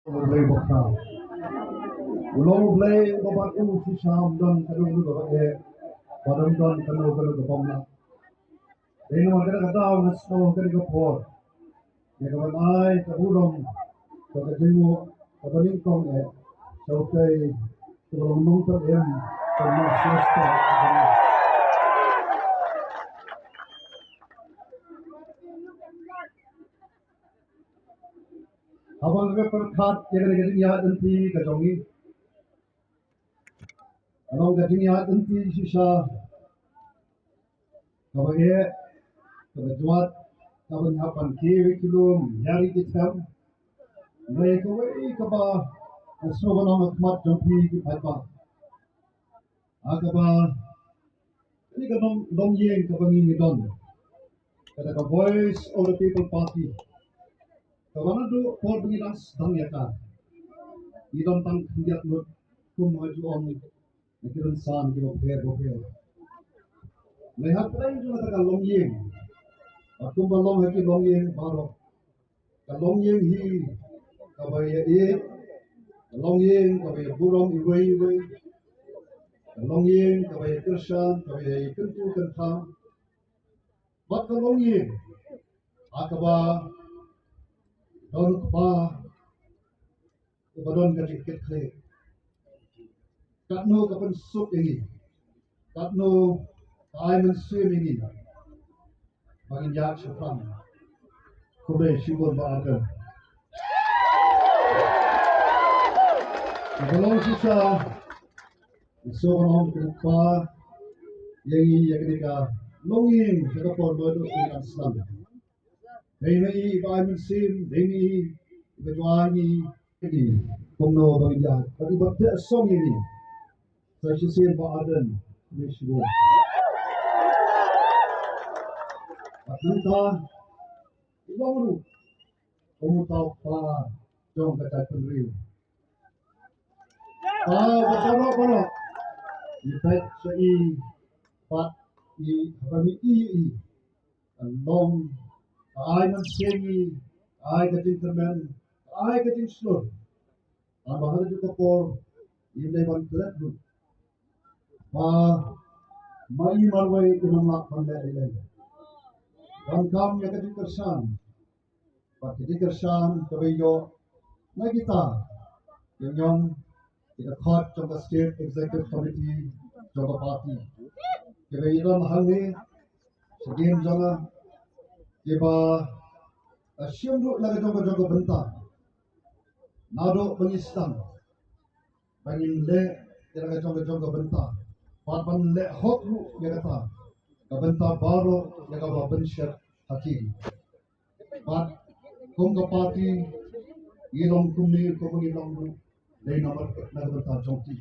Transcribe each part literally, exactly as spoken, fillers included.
U Blei bakha. U long U Blei uba bat u shisha, ym don kano kano kaba eh, bad ym don kano kano kaba bym lah. Dei namar kata ka daw nga sngewbha kane ka por ïa ka ban ai ka burom, ka ka jingmut, ka ba nyngkong eh sha utei uba long nongpynim ka Mawsiasta. Haba nga pyrkhat ïa kane ka jingïaid lynti ka jong ngi, ka long ka jingïaid lynti shisha kaba eh, kaba jwat, kaba ngi hap ban kiew ïa ki lum, ïa ri ki them. Hynrei kawei kaba nga sngew ban ong ha khmat jong phi ki paidbah, ha kaba kane ka long, longïing kaba ngi ngi don, kata ka Voice of the People Party, kaba naduh por ba ngi dang sdang ïa ka, ngi don tang khyndiat ngut, kum ha ju ong na ki rynsan kiba pher ba pher. Hynrei hapdeng jong kata ka longïing, bad kumba long ha ki longïing baroh, ka longïing hi kaba ïa ïeit, ka longïing kaba ïa burom iwei iwei, ka longïing kaba ïa kyrshan, kaba ïa kyntu kyntham, bad ka longïing ha kaba don u kpa uba don ka jingkitkhlieh. Katno ka pynsuk ïa ngi, katno ka ai mynsiem ïa ngi ba ngin ïaid shaphrang. Khublei shibun Bah Ardent. Ka long shisha, shisha ban ong kpa ïa ngi ïa kane ka longïing ha ka por ba dang sdang. Dei ma i ba ai mynsiem, dei ma i ba jwai ngi, i kumno ba ngi ïaid, ba i ba teh song ïa ngi. Sa shisien Bah Ardent, khublei shibun. Bad mynta i long ruh kum uta u kpa jong ka jaitbynriew. Kpa uba baroh baroh ngi peit sha i, bad i, haba ngi ïohi ïa i, ka long, ka ai mynsiem ïa ngi, ka ai ka jingkyrmen, ka ai ka jingshlur. Haba ha kajuh ka por ngim dei ban klet ruh ba ma i marwei im lah ban leh ei ei. Donkam ïa ka jingkyrshan, bad ka jingkyrshan kaba ïoh na kita ki nongïalam, kita khot jong ka State Executive Committee jong ka party, kiba ïadon hangne sha dien jong nga, kiba la shim ruh na ka jong ka jong ka bynta naduh ba ngi sdang, ba ngin leh ïa la ka jong ka jong ka bynta, bad ban leh hok ruh ïa kata ka bynta baroh ïa kaba pynshet ha ki. Bad kum ka party ngi long kumne, kumba ngi long ruh dei namar na ka bynta jong ki.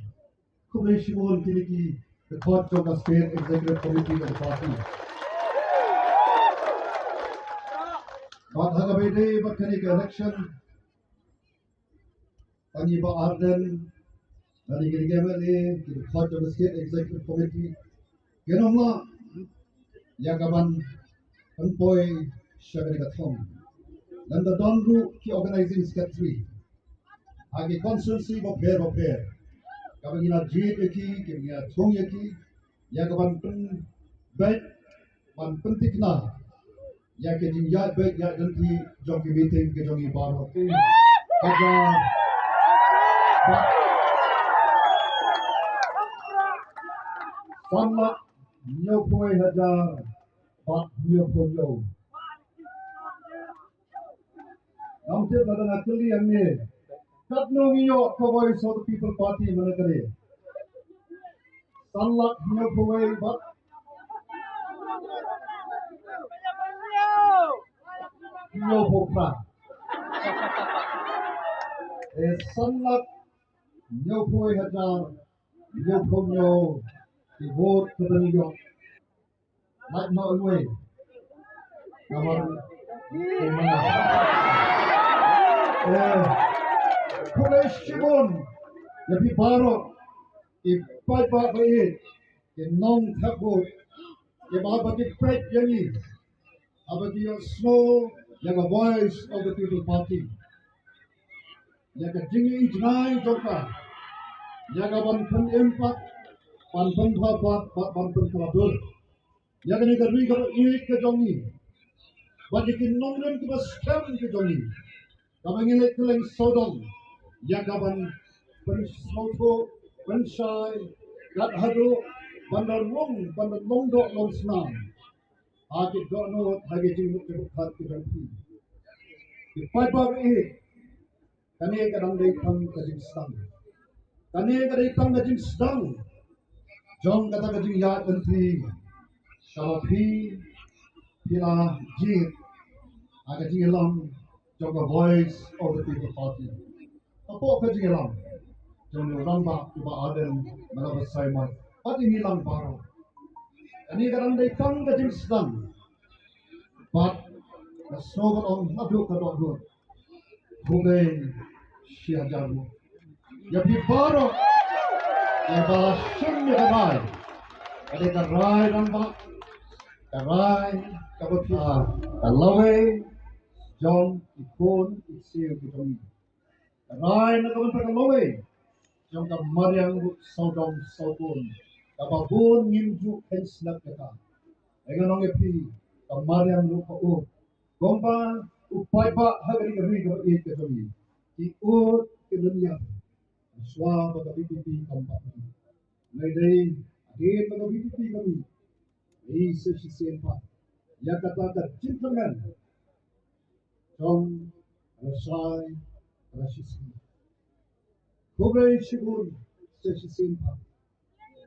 Khublei shibun kine ki, ki khot jong ka State Executive Committee ka party. Bad ha kaba ïadei bad kane ka election, tang i Bah Ardent lane kine ki M L A, ki khot jong ka State Executive Committee, kim lah ïa ka ban pynpoi sha kane ka thong. Lada don ruh ki organizing secretary ha ki constituency bapher bapher, kaba ngi la jied ïa ki, kaba ngi la thung ïa ki ïa ka ban pynbeit, ban pynthikna ïa ka jingïaid beit ïaid lynti jong ki meeting ka jong ngi baroh. Te hajar, bad san lak hynñiewphew hajar bad hynñiewphew hynñiew. Ngam tip lada nga kylli ïa ngi, katno ngi ïoh ka Voice of the People Party mynta kane? San lak hynñiewphew wei bad hynñiewphew phra. Eh, san lak hynñiewphew wei hajar hynñiewphew hynñiew ki vote kiba ngi ïoh. Lait noh iwei. Namar, eh, khublei shibun ïa phi baroh, i paidbah ba ïeit, ki nongthep vote, kiba haba ki peit ïa ngi, haba ki ïohsngew ïa ka Voice of the People Party, ïa ka jingïohi jngai jong ka, ïa ka ban pynim pat, ban pynbha pat, ban pynkylla dur ïa kane ka ri kaba ïeit ka jong ngi, bad ïa ki nongrim kiba skhem ka jong ngi, kaba ngi leit kylleng sawdong ïa ka ban pynsngewthuh, pynshai, kat haduh ban da rung, ban da long doh long snam ha ki dohnud, ha ki jingmut jingpyrkhat ki jong phi. Ki paidbah ba ïeit, kane ka dang dei tang ka jingsdang. Kane ka dei tang ka jingsdang jong kata ka jingïaid lynti, shaba phi, phi la jied ha ka jingïalam jong ka Voice of the People Party. Hapoh ka jingïalam jong u Rangbah u Bah Ardent Miller Basaiawmoit, bad ïa ngi lang baroh. Kane ka dang dei tang ka jingsdang, bad nga sngew ban ong naduh ka dohnud, khublei shihajar nguh ïa phi baroh kiba la shim ïa ka rai. Ka dei ka rai rangbah, ka rai kaba phi, ka lawei jong ki khun ki ksiew ki jong ngi. Ka rai na ka bynta ka lawei jong ka mariang ruh sawdong sawkun, kaba bun ngim ju kheiñ slem ïa ka. Ngan ong ïa phi, ka mariang ruh ka ud, kumba u paidbah ha kane ka ri kaba ïeit ka jong ngi, ki ud ki lynñiar shuwa ba ka V P P kam pat. Ngi dei, hadien ba ka V P P ka mih, ngi sa shisien pat ïa kata ka jingkyrmen jong lashai lashisngi. Khublei shibun sa shisien pat.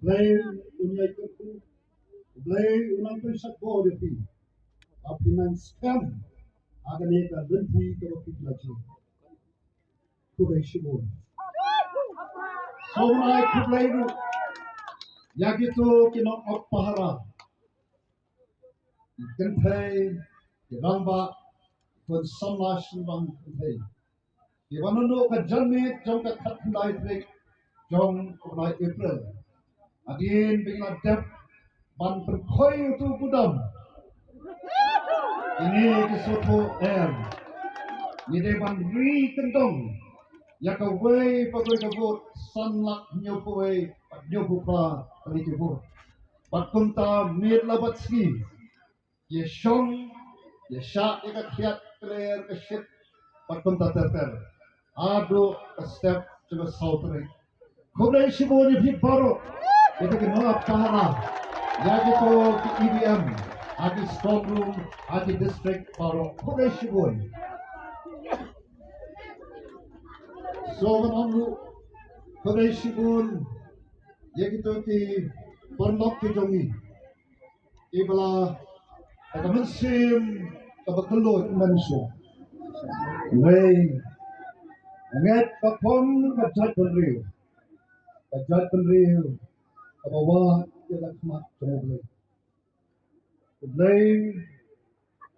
Blei un ïai kyrkhu, Blei un nang pynshah bor ïa phi, ba phin nang skhem ha kane ka lynti kaba phi la jied. Khublei shibun. Sngewbha ai khublei ruh ïa kito ki nongap pahara, ki kynthei, ki rangbah, ki khun samla shnong kynthei, kiba naduh ka janmiet jong ka khatkhyndai tarik jong u bnai April, hadien ba ngi la dep ban pynkhoi uto u budam, kine ki sngewthuh em, ngi dei ban ri kyndong ïa kawei pa kawei ka vote, san lak hynñiewphew wei bad hynñiewphew phra tylli ki vote. Bad kumta miet la bad sngi, ïa shong, ïa shah ïa ka khlieh, ka ler, ka shit, bad kumta ter ter, haduh ka step jong ka saw tarik. Khublei shibun ïa phi baroh, ïa kito ki nongap pahara, ïa kito ki E V M ha ki strong room, ha ki district baroh. Khublei shibun. Sngewbha ban ong ruh khublei shibun ïa kito ki paralok ki jong ngi, kiba la, da ka mynsiem kaba kylluid mynsiem. Wei, ngeit ba kum ka jaitbynriew, ka jaitbynriew kaba wad ïa la khmat jong U Blei. U Blei,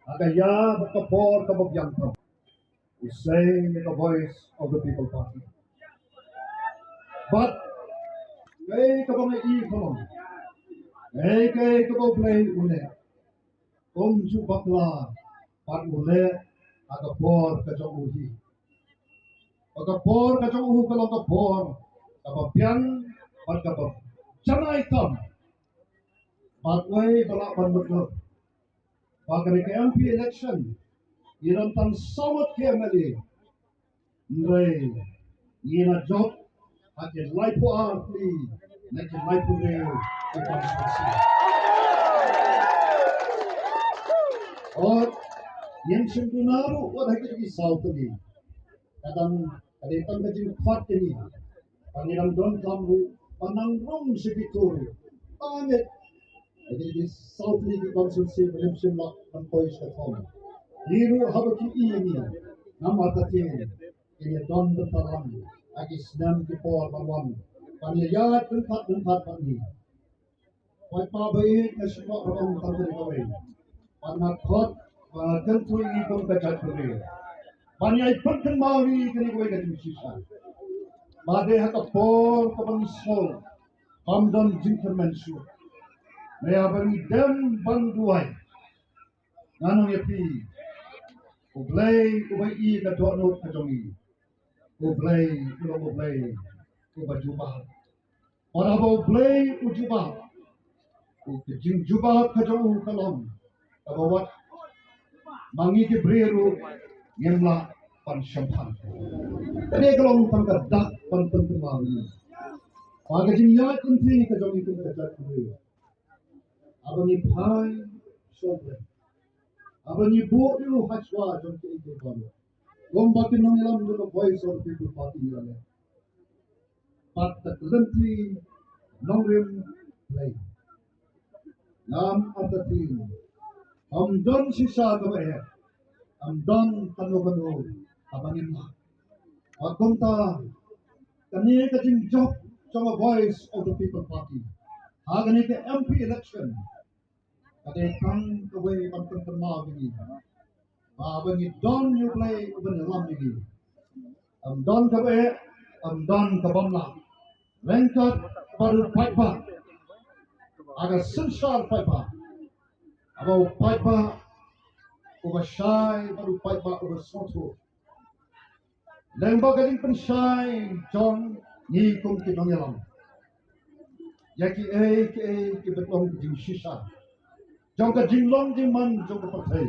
ha ka ïa bad ka por kaba biang tam, u sei ïa ka Voice of the People Party. Bad kaei kaba nga ïohi ka long, kaei kaei kaba U Blei u leh, um ju bakla, bad u leh ha ka por ka jong u hi. Bad ka por ka jong u ka long ka por kaba biang bad kaba janai tam. Bad wei ba lah ban mutdur ba kane ka M P election, ngi don tang saw ngut ki M L A, hynrei ngi la jop ha ki laiphew ar tylli na ki laiphew hynriew ki constituency. Ot, ngim shym duna ruh wat ha kito ki saw tylli. Ka dang, ka dei tang ka jingkhot ka ngi, ba ngi dang donkam ruh ban nang rung sha ki tur, ba ngi, ha kito ki saw tylli ki constituency ba ngim shym lah ban poi sha ka thong. Ngi ruh haba ki ïohi ïa ngi, namar ka ktien, kin ïa don bynta lang ha ki snem ki por ban wan, ban ïa ïaid ryngkat ryngkat bad ngi. Paidbah ba ïeit, nga sngewbha ban ong tang kane kawei, ban ïa khot, ban ïa kyntu ïa ngi kum ka jaitbynriew, ban ïa pynkynmaw ïa ngi kane kawei ka jingshisha, ba dei ha ka por kaba ngi sngew bym don jingkyrmen shuh, ne haba ngi dem ban duwai, ngan ong ïa phi, U Blei uba ïohi ïa ka dohnud ka jong ngi, U Blei u long u Blei uba jubab. Ora ba u Blei u jubab, u ka jingjubab ka jong u ka long kaba wat ma ngi ki briew ruh ngim lah ban shemphang. Kane ka long tang ka dak ban pynkynmaw ïa ngi ba ka jingïaid lynti ka jong ngi kum ka jaitbynriew, haba ngi phai sha u Blei, haba ngi buh ïa u ha shuwa jong kiei kiei baroh, kumba ki nongïalam jong ka Voice of the People Party ngi la leh. Bad da ka lynti nongrim Blei, ngam artatien, ym don shisha kaba eh, ym don kano kano kaba ngim lah. Bad kumta kane ka jingjop jong ka Voice of the People Party ha kane ka M P election ka dei tang kawei ban pynkynmaw ïa ngi ba haba ngi don ïa u Blei uban ïalam ïa ngi, ym don kaba eh, ym don kaba ym lah. Ryngkat bad u paidbah ha ka synshar paidbah, haba u paidbah uba shai bad u paidbah uba sngewthuh, lyngba ka jingpynshai jong ngi kum ki nongïalam ïa kiei kiei kiba long ka jingshisha jong ka jinglong jingman jong ka pyrthei,